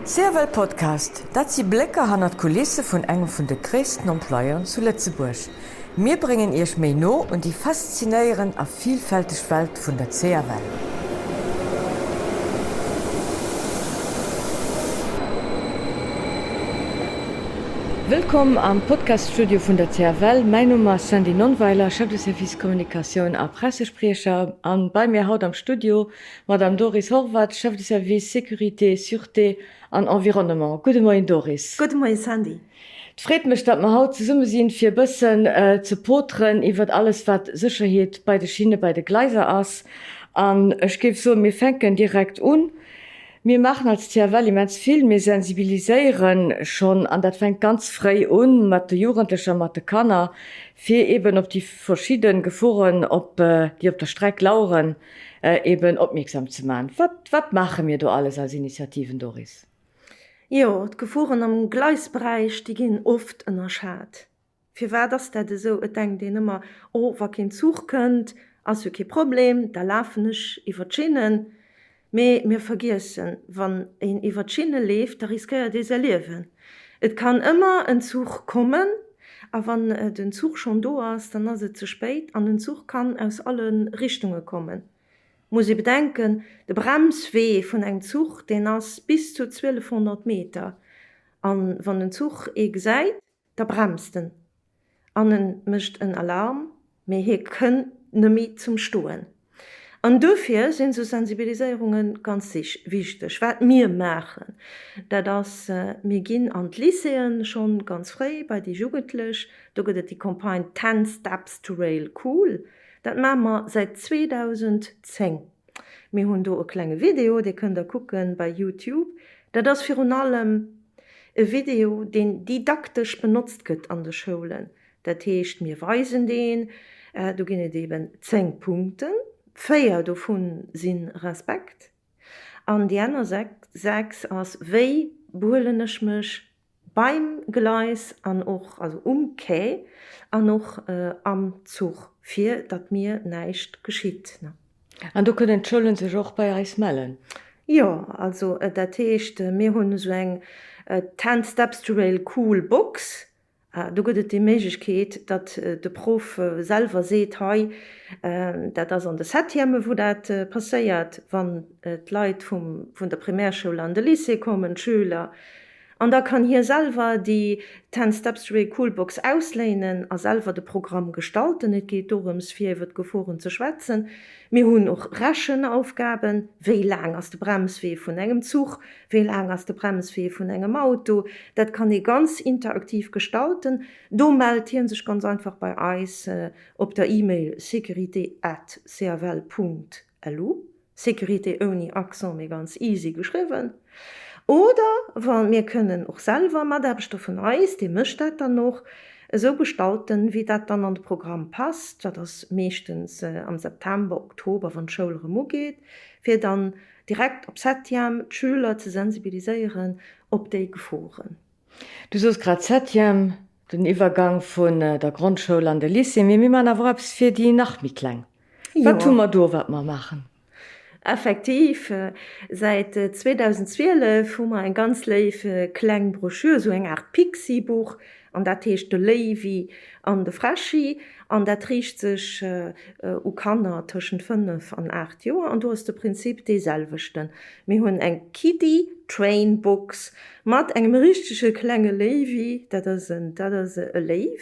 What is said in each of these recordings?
CFL Podcast, dat si Blécker hannert d'Kulisse vun engem vun de gréissten Employeuren zu Lëtzebuerg. Mir bréngen Iech méi no un déi faszinéierend a vilfälteg Welt vun der CFL. Wëllkomm am Podcast-Studio vun der CFL. Mäin Numm ass Sandy Nonnweiler, Chef de Service Kommunikatioun a Pressespriecher. An bei mir haut am Studio D'Madame Doris Horvath, Chef de service Sécurité, Sûreté an Environnement. Gudde Moien Doris. Gudde Moien Sandy. Et freet mech, datt mer haut zesumme sinn, fir e bëssen ze poteren iwwert alles wat Sécherheet bei de Schinne, bei de Gleiser ass. An ech géif soen, mir fänken direkt un. Mir maachen als CFL immens vill. Mir sensibiliséiere schonn, an dat fänkt ganz fréi un, mat de Jugendlecher, mat de Kanner, fir eeben op déi verschidde Geforen, op déi op der Streck laueren, eben opmierksam ze man. Wat, wat maache mir do alles als Initiativen, Doris? Jo, d'Geforen am Gleisberäich, déi ginn oft ënnerschat. Firwat ass dat esou? Et denkt een ëmmer, oh, wa keen Zuch kënnt, ass jo kee Problem, da lafen ech iwwer d'Schinnen. Mee mir vergiessen, wann een iwwer d'Schinne leeft, da riskéiert ee säi Liewen. Et kann ëmmer en Zuch kommen, a wann den Zuch schonn do ass, dann ass et ze spéit an den Zuch kann aus alle Richtunge kommen. Muss ee bedenken, de Bremswee vun engem Zuch, deen ass bis zu 1200 Meter. A wann den Zuch ee gesäit, Da bremst en an en mécht en Alarm, mee hie kënnt nëmmi zum Stoen. An dofir sinn esou Sensibiliséierunge ganz wichteg. Wat mir maachen, dat ass, mir ginn an d'Lycéeën schonn ganz fréi bei déi Jugendlech. Do gëtt et déi Campagne Ten Steps to Rail Cool. Dat maache mer säit 2010. Mir hunn do e klenge Video, dee kënnt der kucken bei YouTube. Dat ass virun allem e Video, deen didaktesch benotzt gëtt an de Schoulen. Dat heescht, mir weisen deen, do ginn et eben 10 Punkten, 4 dovu si Respekt an déi aner 6 ass, wéi behuelen ech mech Beim Gleis an och, also um Quai an och am Zuch, fir datt mir näischt geschitt. An do kënnen d'Schoulen sech och bei eis mellen? Jo, also dat heescht, mir hunn esou eng Ten Steps to Rail Cool Box. Do gëtt et déi Méiglechkeet, datt de Proff selwer seet, hei, dat ass an de Septièmen, wou dat passéiert, wann d'Leit vum, vun der Primärschoul an de Lycée kommen, d'Schüler, An da kann hie selwer déi Ten Steps to a Cool Box ausléinen a selwer de Programm gestalten. Et geet dorëms fir iwwer d'Geforen ze schwätzen. Mir hunn och Rechenaufgaben, Wéi laang ass de Bremswee vun engem Zuch? Wéi laang ass de Bremswee vun engem Auto? Dat kann ee ganz interaktiv gestalten. Do mellt hie sech ganz einfach bei eis op der E-Mail sécurité at cfl.lu. Sécurité ouni Accent, mee ganz easy geschriwwen. Oder wa mir kënnen och selwer, Mataarbechter vun eis, dee mécht dat dann och, esou gestalten, wéi dat dann an de Programm passt, dat ass meeschtens am September, Oktober, wann d'Schoul erëm ugeet, fir dann direkt op Septième d'Schüler ze sensibiliséieren op déi Geforen. Du soos grad Septième, den Iwwergang vun der Grondschoul an de Lycée, mee mir maachen awer och eppes fir déi nach méi Kleng. Wat hu mer do, wat mer maachen? Effektiv, säit 2012 hu mer eng ganz léif kleng Broschür, esou eng Aart Pixi-Buch, an dat heescht De Léiwi an de Fräschi. An dat riicht sech u Kanner tëschent 5 an 8 Joer. An do ass de Prinzip dee selwechten. Mir hunn eng Kiddie Train Box mat engem richtege klenge Léiwi, dat ass en, dat ass e Léiw.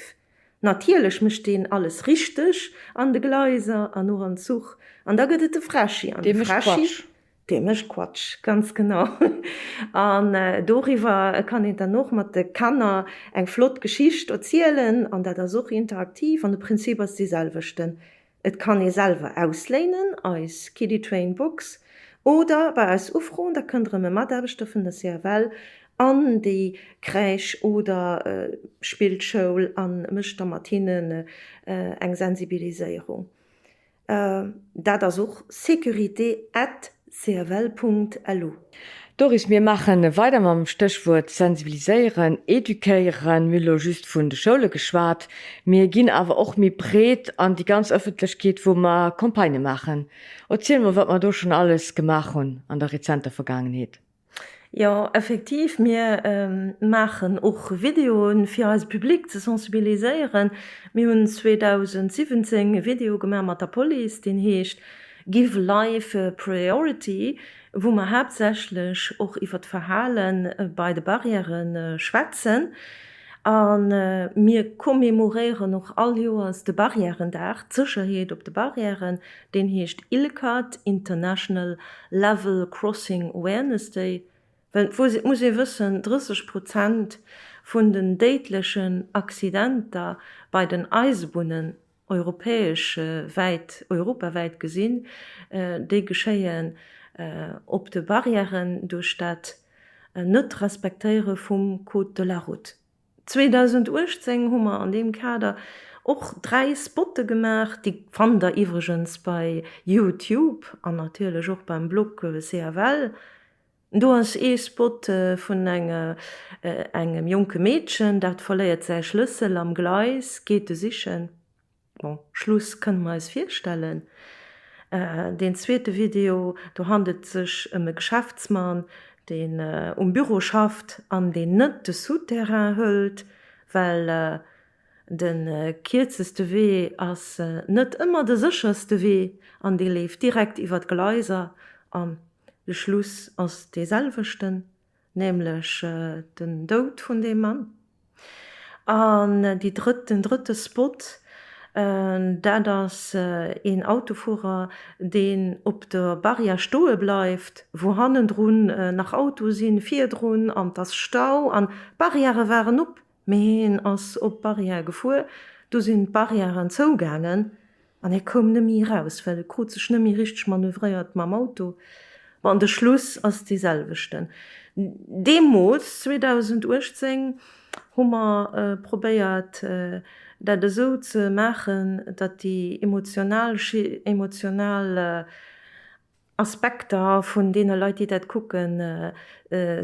Natierlech mécht deen alles richteg an de Gleiser an och am Zuch. An da gëtt et de Fräschi. An de Fräschi, dee mécht Quatsch, ganz genau. An doriwwer kann een dann och mat de Kanner eng flott Geschicht erzielen. An dat ass och interaktiv an de Prinzip ass dee selwechten. Et kann ee selwer ausléinen, eis Kiddie Train Box, oder bei eis ufroen, da kënnt erëm e Mataarbechter vun der CFL an déi Crèche oder Spillschoul a mécht da mat hinnen eng Sensibiliséierung. Dat ass och sécurité at cfl Punkt lu. Doris, mir maache weider mam Stéchwuert sensibiliséieren, eduquéieren. Mir hu lo just vun de Schoule geschwat. Mir ginn awer och méi breet an déi ganz Ëffentlechkeet, wou mer Campagnë maachen. Erziel mol, wat mer do schonn alles gemaach hunn an der rezenter Vergaangenheet. Jo, effektiv, mir maachen och Videoen, fir eise Public ze sensibiliséieren. Mir hunn 2017 e Video gemaach mat der Police, deen heescht Give Life a Priority, wou mer haaptsächlech och iwwer d'Verhale bei de Barrièrë schwätzen. A mir commemoréieren och all Joers de Barrièrendag, d'Sécherheet op de Barrièren. Deen heescht ILCAD, International Level Crossing Awareness Day. Well et muss ee wëssen, 30 Prozent vun den déidlechen Accidenter bei den Eisebunnen, europäesch wäit, europawäit gesinn, déi geschéien op de Barrièren duerch dat Net-Respektéiere vum Code de la route. 2018 hu mer an deem Kader och 3 Spotte gemaach, déi fannt der iwwregens bei YouTube an natierlech och beim Blog CFL. Do ass ee Spot vun engem jonke Meedchen, dat verléiert säi Schlëssel am Gleis, geet e sichen. Bon, Schluss kënne mer eis virstellen. Deen zweete Video, do handelt et sech ëm e Geschäftsmann, deen um Büro schafft an deen net de Souterrain hëlt, well de kierzeste Wee ass net ëmmer de sécherste Wee an dee leeft direkt iwwer d'Gleiser an de Schluss ass dee selwechten. nämlech den Doud vun deem Mann. An déi drëtt, den drëtte Spot, dat ass een Autofuerer, deen op der Barrière stoe bleift, wou hannendrun nach Autoe sinn, virdrun, an et ass Stau an d'Barrièrë waren op, mee hien ass op d'Barrière gefuer, du sinn d'Barrièren zougaangen An hie koum net méi eraus, well e krut sech net méi richteg manövréiert mam Auto. Bon, an de Schluss ass dee selwechten. Deemools, 2018, hu mer probéiert, dat esou ze maachen, datt déi emotional, emotional Aspekter vun deene Leit, déi dat kucken,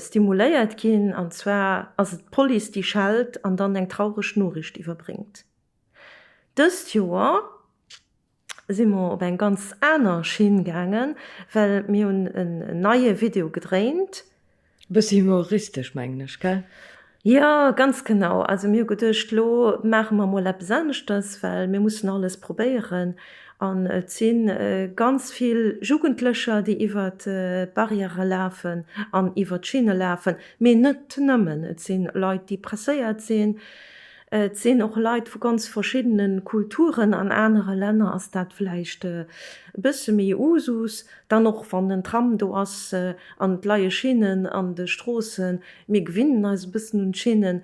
stimuléiert ginn. An zwar ass et d'Police, déi schellt an dann eng traureg Noriicht iwwerbréngt. Dëst Joer si mer op eng ganz aner Schinn gaangen, well mir hunn en neie Video gedréint. E bëssi humoristesch, mengen ech, gell? Jo, ganz genau. Also mir hu geduecht, lo maache mer mol eppes aneschters, well mir mussen alles probéieren. An et si ganz vill Jugendlecher, déi iwwer d'Barrièrë lafen an iwwer d'Schinne lafen, mee net nëmmen. Et si Leit, déi presséiert sinn. Et sinn och Leit vu ganz verschiddene Kulturen. An anere Länner ass dat vläicht e bësse méi Usus. Dann och wann den Tram do ass an et leie Schinnen an de Stroossen. Mir gewinnen eis e bëssen un d'Schinnen.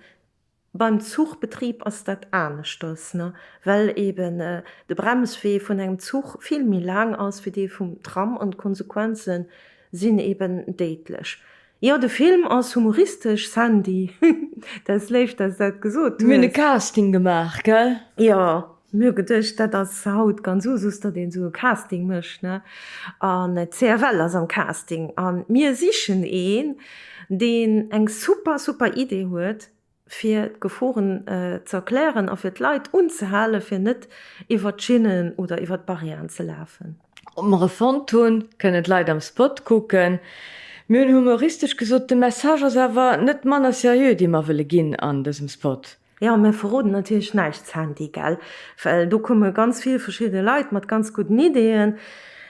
Beim Zuchbetrib ass dat aneschters, ne, well eben de Bremswee vun engem Zuch vill méi laang ass wéi dee vum Tram an d'Konsequenze sinn eben déidlech. Jo, de Film ass humoristesch, Sandy. Dat ass léif, dass de dat gesot Mir hunn e hues. Casting gemaach, gell? Jo, mir hu geduecht, dat ass haut ganz Usus, datt een esou e Casting mécht, ne? An d'CFL ass am Casting a mir sichen een, deen eng super, super Idee huet, fir d'Geforen ze erklären a fir d'Leit unzehalen, fir net iwwer d'Schinnen oder iwwer d'Barrièren ze lafen. Ob mer e fonnt hunn, kënnen d'Leit am Spot kucken. Mir hunn humoristesch gesot, de Message ass awer net manner seriö, dee mer wëlle ginn an dësem Spot. Jo, mir verroden natierlech näischt, Sandy, gell? Well do komme ganz vill verschidde Leit mat ganz gudden Ideeën.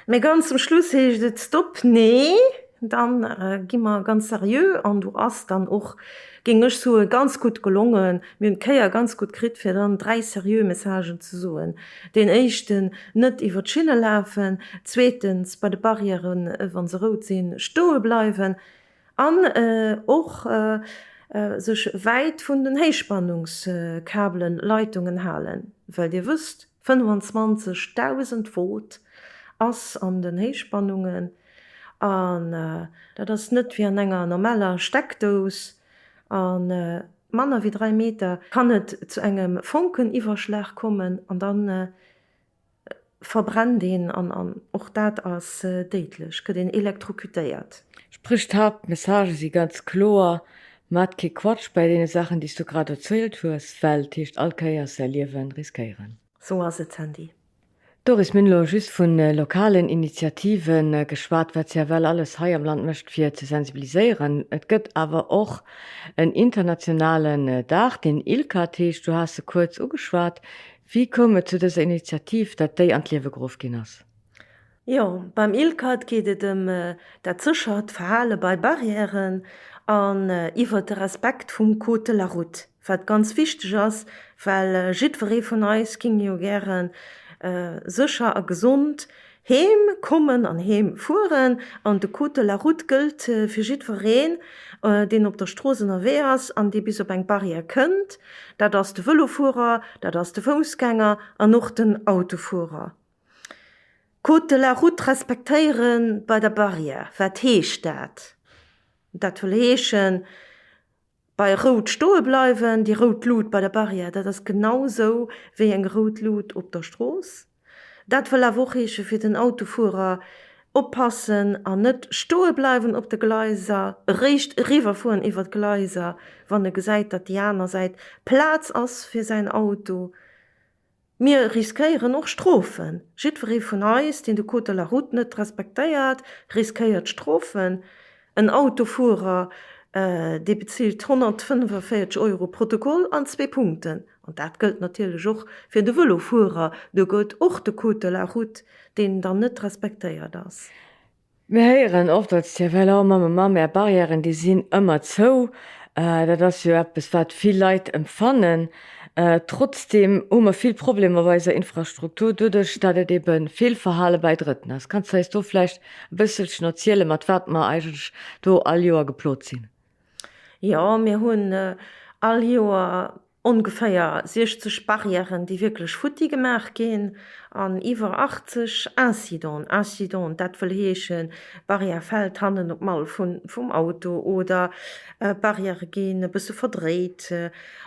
Mee ganz zum Schluss heescht et, Stop, nee! Dann gi mer ganz seriö an do ass dann och, géing ech soen, ganz gutt gelongen. Mir hunn d'Kéier ganz gutt kritt, fir dann 3 seriö Messagen ze soen. Deen éischten, net iwwer d'Schinne lafen, zweetens, bei de Barrièren, wa se rout sinn, stoe bleiwen an och sech wäit vun den Héichspannungskabelen, Leitungen halen, well Dir wësst, 25.000 Volt ass an den Héichspannungen an dat ass net wéi an enger normaler Steckdous. A manner wéi 3 Meter kann et zu engem Fonkeniwwerschlag kommen an da verbrennt een an och dat ass déidlech, gëtt een elektrocutéiert. Spréch d'Haaptmessagë si ganz kloer, Mat kee Quatsch bäi deene Saachen déi s du grad erzielt hues, well et heescht all Kéiers säi Liewen riskéieren. Sou ass et, Sandy. Doris, mir hunn elo just vu lokalen Initiative geschwat, wat CFL alles hei am Land mécht fir ze sensibiliséieren. Et gëtt awer och en internationalen Dag, deen ILCAT heescht. Du has e kuerz ugeschwat. Wéi koum et zu dëser Initiativ, dat déi an d'Liewe geruff ginn ass? Jo, beim ILCAT geet et ëm dat séchert Verhale bei Barrièren an iwwert de Respekt vum Code de la route. Wat ganz wichteg ass, well jiddweree vun eis ging jo gäre sécher a gesond heem kommen an heem fueren. An de Code de la route gëllt fir jiddwereen, deen op der Strooss ënnerwee ass an dee bis op eng Barrière kënnt. Dat ass de Vëlofuerer, dat ass de Foussgänger an och den Autofuerer. Code de la route respektéiere bei der Barrière, wat heescht dat? Dat wëll heeschen, Bei Rout stoe bleiwen, déi rout Lut bei der Barrière, dat ass genau sou wéi eng rout Lut op der Strooss. Dat wëll awer och heesche fir den Autofuerer, oppassen an net stoe bleiwen op de Gleiser, eréischt eriwwerfueren iwwer d'Gleiser, wann e gesäit, datt déi aner Säit Plaz ass fir säin Auto. Mir riskéieren och Strofen. Jiddweree vun eis, deen de Code de la route net respektéiert, riskéiert Strofen. En Autofuerer, dee bezilt 145 Euro Protokoll an zwee Punkten. An dat gëllt natierlech och fir de Vëlofuerer. Do gëllt och de Code de la route, deen dann net respektéiert ass. Mir héieren oft als CFL, oh Mamm, oh Mamm, är Barrièren, déi sinn ëmmer zou. Dat ass jo eppes, wat vill Leit empfannen. Trotzdeem hu mer vill Problemer bei eiser Infrastruktur, doduerch datt et ebe Feelverhale bei Drëtten ass. Kanns de eis do vläicht e bësselchen erzielen, mat wat mer eigentlech do all Joer geplot sinn? Jo, mir hunn all Joer Ongeféier 60 Barrièren, déi wierklech futti gemaach ginn, an iwwer 80 Incidenten. Incidenten, dat wëll heeschen, d'Barrière fält hannen op d'Mall vum Auto oder d'Barrièrë ginn e bësse verdréit.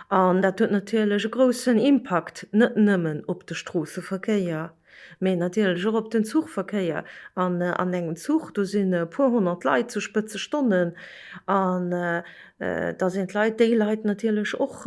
An dat huet natierlech e groussen Impakt, net nëmmen op de Stroosseverkéier. Mee natierlech och op den Zuchverkéier. An an engem Zuch, do sinn e puer 100 Leit zu Spëtzestonnen. An da sinn d'Leit, déi Leit natierlech och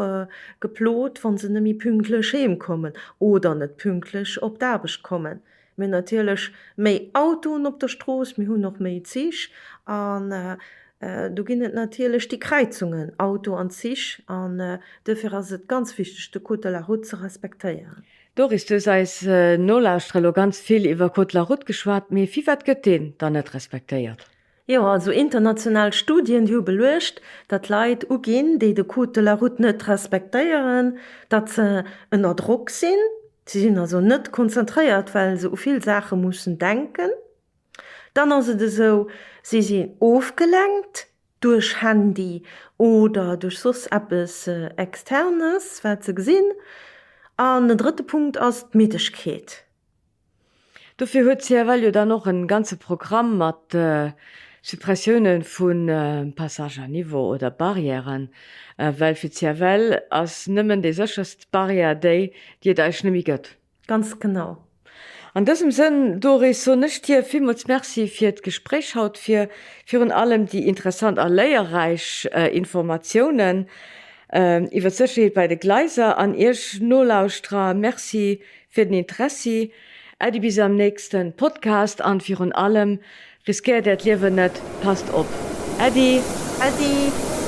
geplot, wa se net méi pünktlech heem kommen oder net pünktlech op d'Aarbecht kommen. Mir hunn natierlech méi Autoen op der Strooss, mir hunn och méi Zich. An do ginn et natierlech déi Kräizungen, Auto an Zich. An duerfir ass et ganz wichteg, de Code de la route ze respektéieren. Doris, du hues eis Nolauschterer elo ganz vill iwwer Code de la route geschwat, mee firwat gëtt deen dann net respektéiert? Jo, also international Studien, déi hu beluecht, datt Leit uginn, déi de Code de la route net respektéieren, datt se ënner Drock sinn. Si sinn also net konzentréiert, well se u vill Saache mussen denken. Dann ass et esou, si sinn ofgelenkt duerch Handy oder duerch soss eppes Externes, wat se gesinn. An en drëtte Punkt ass d'Middegkeet. Dofir huet d'CFL jo dann och en ganze Programm mat Suppressioune vu Passages à niveau oder Barrièren, well fir d'CFL ass nëmmen déi sécherst Barrière déi, déi et eigentlech net méi gëtt. Ganz genau. An dësem Sënn, Doris, soen ech dir villmools Merci fir d'Gespréich haut, fir virun allem déi interessant a léierräich Informatiounen iwwer d'Sécherheet bei de Gleiser. An iech Nolauschterer Merci fir den Interessi. Äddi bis am nächste Podcast an virun allem, riskéiert äert Liewen net, passt op. Äddi! Äddi!